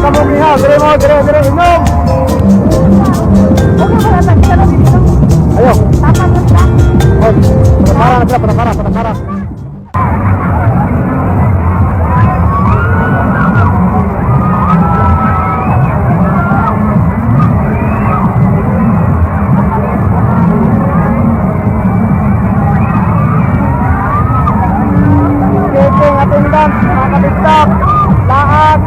Kamong ihaw, dire mo, dire, dire, inom. Okay, wala na kita na dito. Ayo. Tama na sila. Oh, para na sila, para para para para. Skating attendance, mga kabigtak, lahat.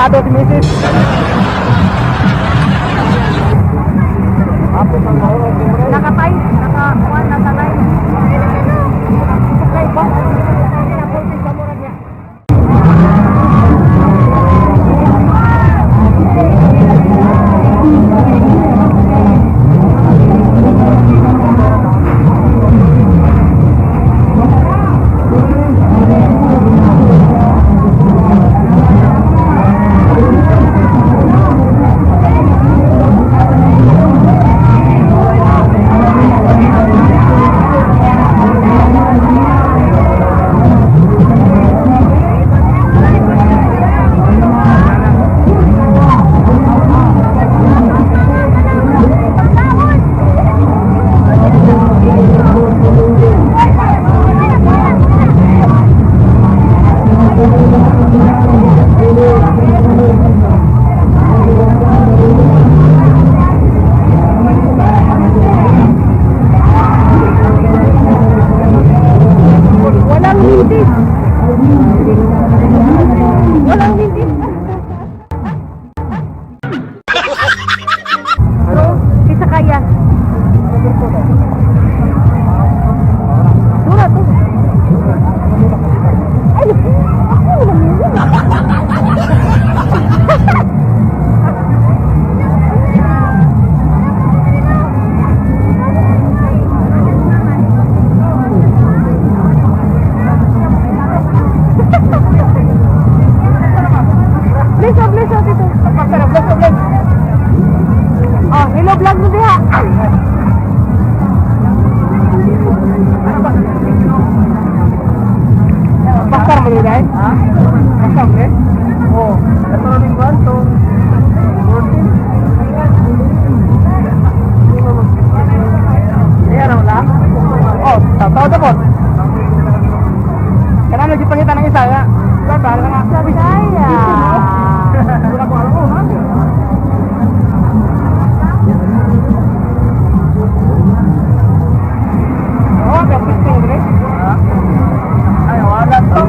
Irritado si Mrs. Hapon ang mahurong si Mure. Nakatay, naka, kuan, natanay. Okay ba? Walang hindi. Walang hindi. Isa kaya. Dura to. Ay, ako lang yun. Bless oh, bless oh, dito. Bless, oh, bless. Oh, hello vlog mo diha. Pasar mo yun, eh? Ha? Pasar mo, eh? Oo. Ito na rin ba? Itong 14? Ayan, wala? Oh, tao tapos. Kailangan lagi pangitan ng isa, ya? Diba, bahala na nga. Sa Bisaya. Wala ko alam, oh, ha? Oh, kapit ko, bre. Ay, wala to.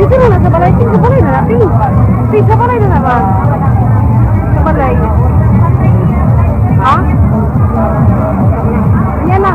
Dito na lang sa balay. Sa balay na lang. Ting, sa balay na lang ba? Sa balay. Ha? Yan na.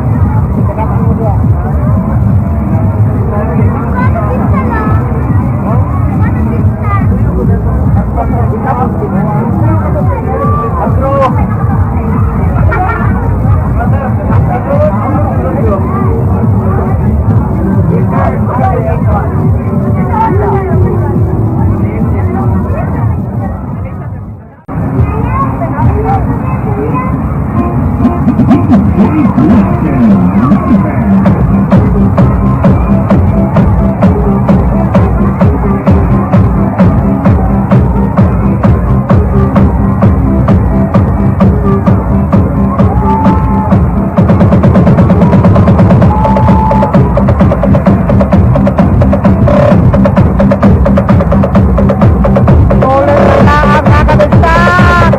Ulit na ang kakabigtak!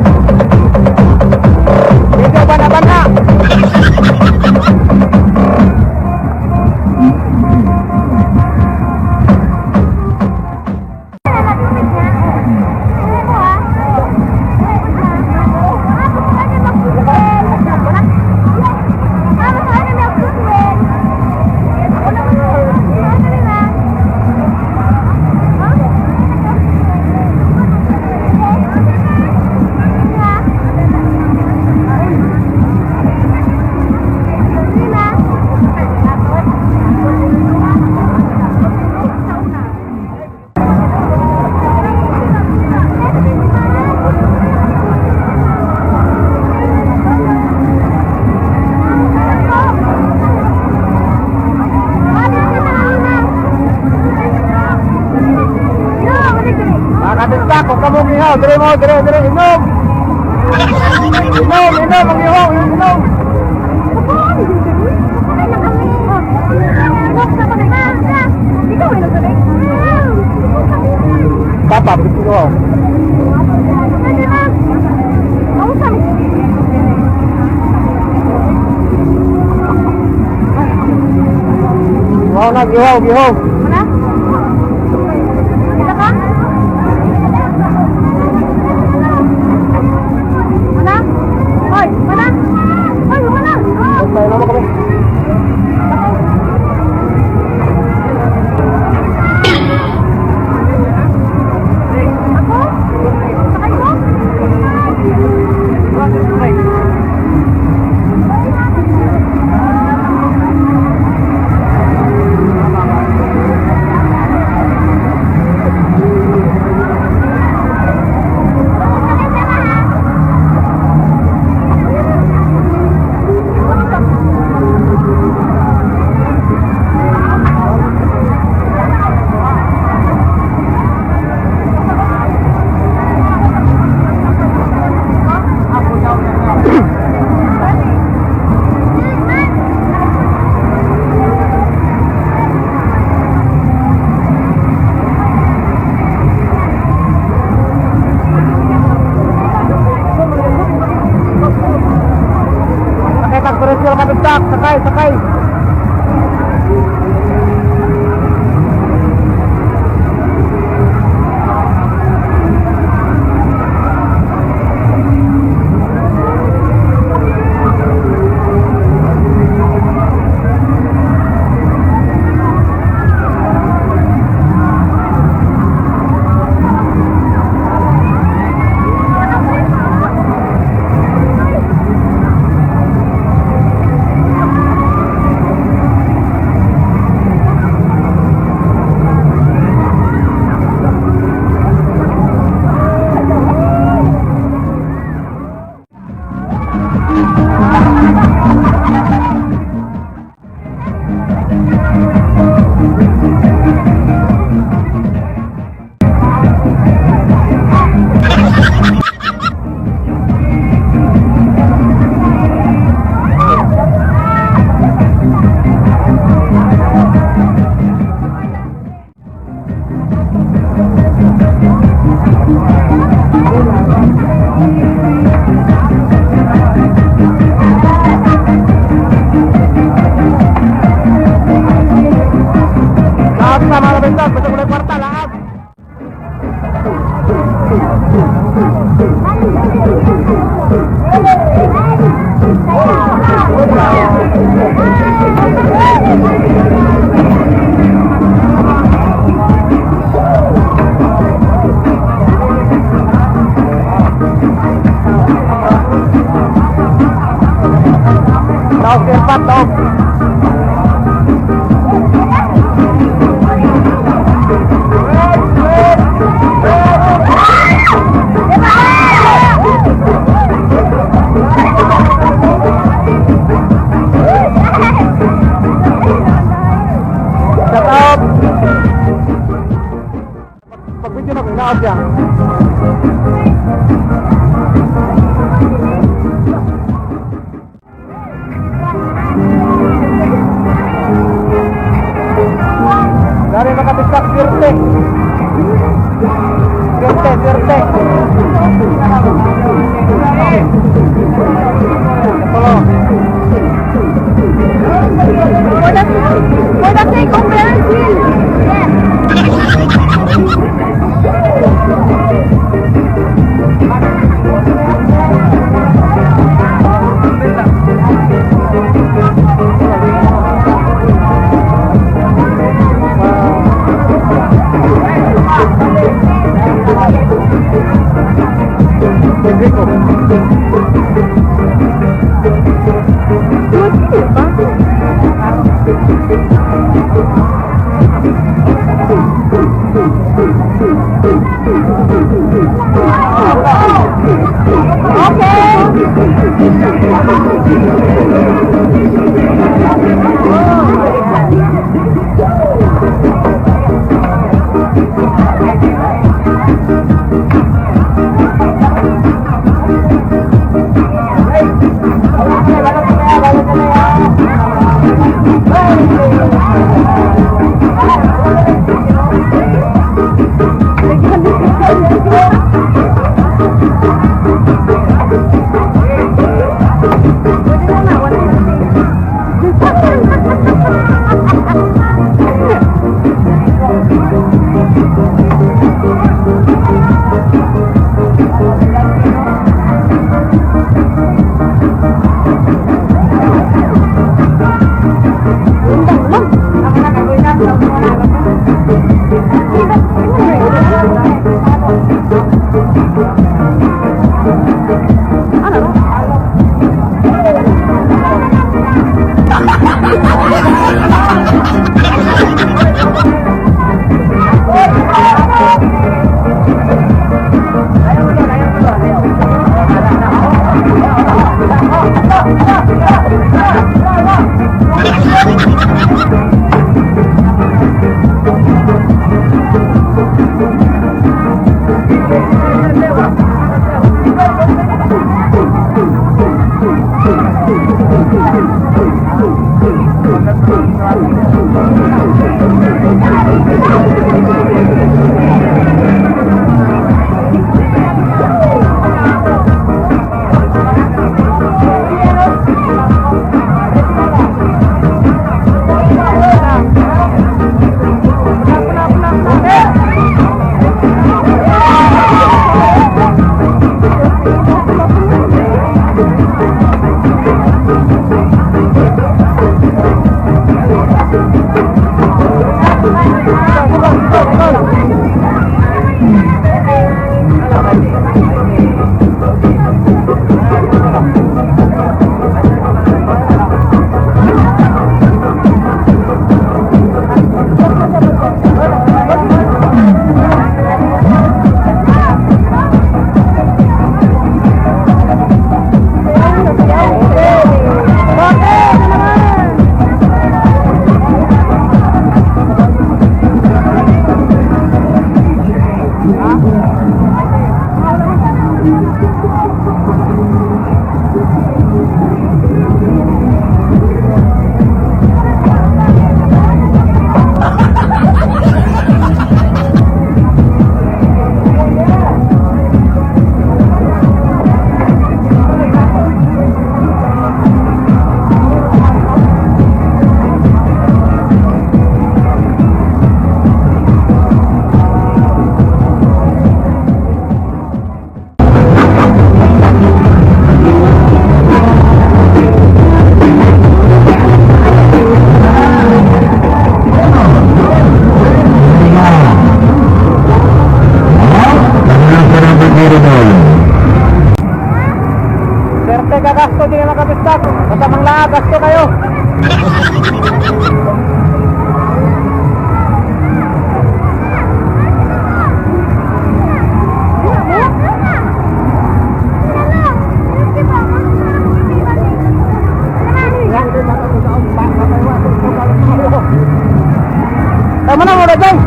Medyo bana-bana! Mga kabigtak, kung kamong ihaw, dire mo, dire, dire, inom! Inom, inom, ang ihaw, inom! Ikaw ay nagsabi? Papa, gusto ko. Pwede na. Ako sa. Wow na, gihaw, gihaw. Wala? Kita ka? Wala? Hoy, wala? Hoy, wala! Ah! Tayo naman kami. Ako? Sakay ko? Sakay pag presyo kapigtak, sakay, sakay. Lahat na mga kapigtak, basta kulay kwarta, lahat. Taog airpot, taog. Shout out. Pag video na ko, inaot siya. Dari makapigtak, swerte. Swerte, swerte. Tulo. For the sake of Brazil! Yes! Enrico. Bakit? Ano naman? Serte ka gasto di na makabistak. Basta manglaa gasto kayo. Tama na muna dyan.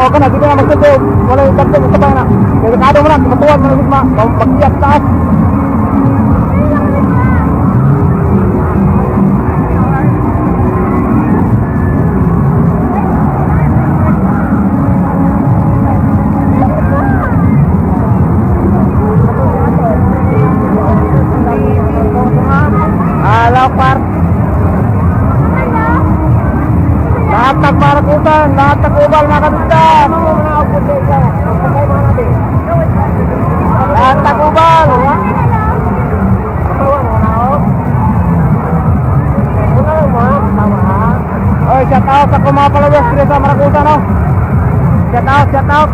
O kana, dito na magsulti. Wala yung dagdag sa bayan na. Delikado mo na, matuwad mo na gugma. Pagbiyak taas. Alaw, par. Lahat ng parakutan, lahat ng ubal mga kabistak. Lahat ng ubal. Oy, shout out sa mga followers dito sa Marakutan, no? Shout out, shout out.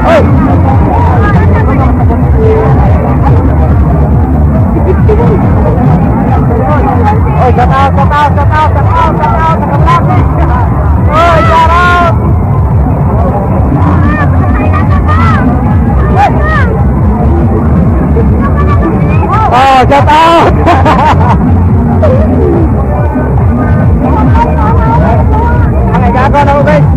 Oy! Oy, shout out, shout out, shout out, shout out, shout out, sa Kamlaki. Oy, shout out! Oh, shout out! Ang igagawa na ko, guys.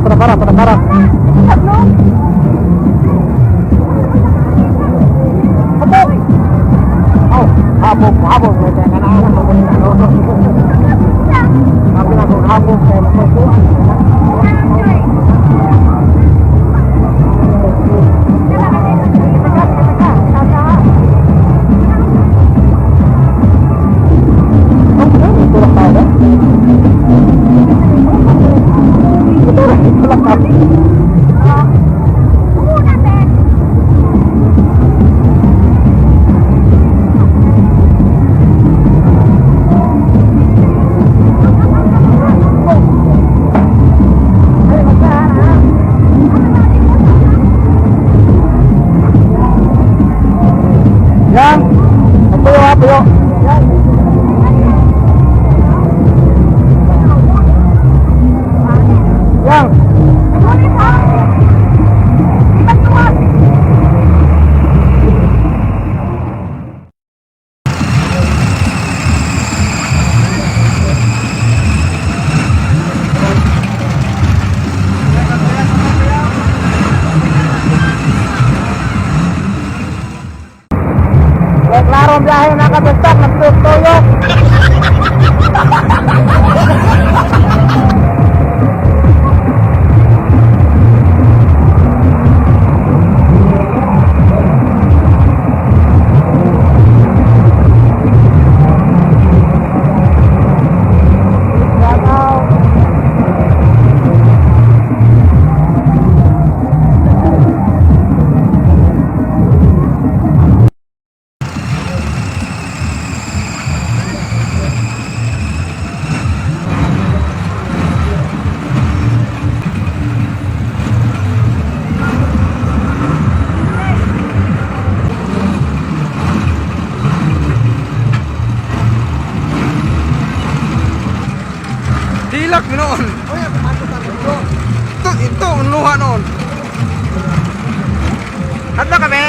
Para, para, para, para, para. Ano? Habog! Oh, habog, habog. Kaya ka na, habog na, no? Sabi na kung habog, kaya masusuan. Tulak tayo ba? Tulak, tulak tayo. Yan! Puyo ha, puyo! Yan! Yan! Kaya klaro ang biyahe mga kabistak, nagtuyok-tuyok. Shout out. Dilak noon. Ito, ito, luha noon. Hadlo kami!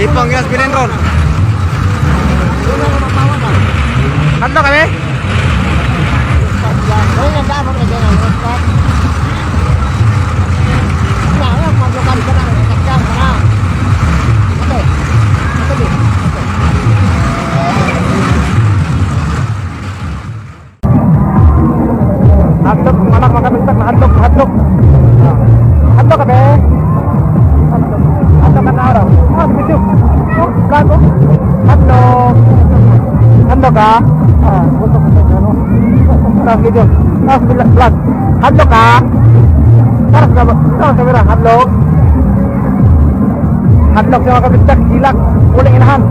Lipong yun, pinenron. Hadlo kami! Hadlok, anak mga kabistak, hadlok, hadlok. Hadlok kami! Hadlok, hadlok ka na araw. Ah, video. Oh, gago. Hadlok. Hadlok ka? Ah, busok ko ano. Taas video. Taas vlog. Hadlok ka? Taas ka ba? Taas kamera. Hadlok. Hadlok sa mga kabistak, hilak. Uling inahan.